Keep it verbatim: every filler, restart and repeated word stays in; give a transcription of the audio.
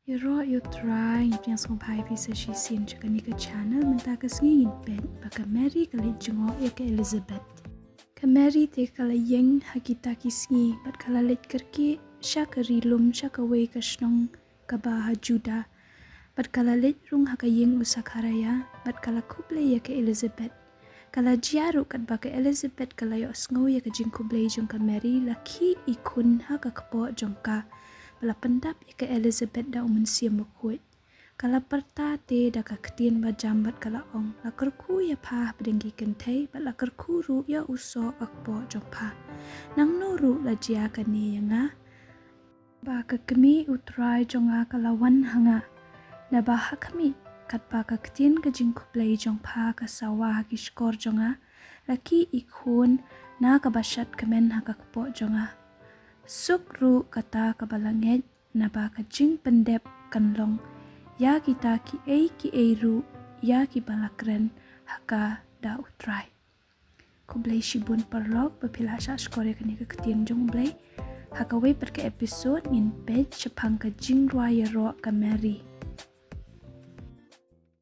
Ïaroh ïa U Trai. Ngi pdiang sngewbha ïa phi sa shisien sha kane ka channel. Mynta ka sngi ngin peit ba ka Mary ka leit jngoh ïa ka Elizabeth. Ka Mary te ka la ïeng ha kita ki sngi bad ka la leit kyrkieh sha ka ri lum, sha kawei ka shnong kaba ha Juda. Bad ka la leit rung ha ka ïing u Sakharaïa bad ka la khublei ïa ka Elizabeth. Ka la jia ruh katba ka Elizabeth ka la ïohsngew ïa ka jingkhublei jong ka Mary, la khih i khun ha ka kpoh jong ka. Ba la pyndap ïa ka Elizabeth da u Mynsiem Bakhuid. Ka la pyrta te da ka ktien bajam bad ka la ong, la kyrkhu ïa pha hapdeng ki kynthei bad la kyrkhu ruh ïa u soh ka kpoh jong pha. Nangno ruh la jia kane ïa nga, ba ka kmie U Trai jong nga ka la wan ha nga. Naba ha khmih, katba ka ktien ka jingkhublei jong pha ka sawa ha ki shkor jong nga, la khih i khun na kaba shad kmen ha ka kpoh jong nga. Suk ruh kata kaba la ngeit, naba ka jingpyndep kan long ïa kita kiei kiei ruh ïa kiba la kren ha ka da U Trai. Khublei shibun paralok ba phi la shah shkor ïa kane ka ktien jong U Blei. Ha kawei pat ka episode ngin peit shaphang ka jingrwai ïaroh ka Mary.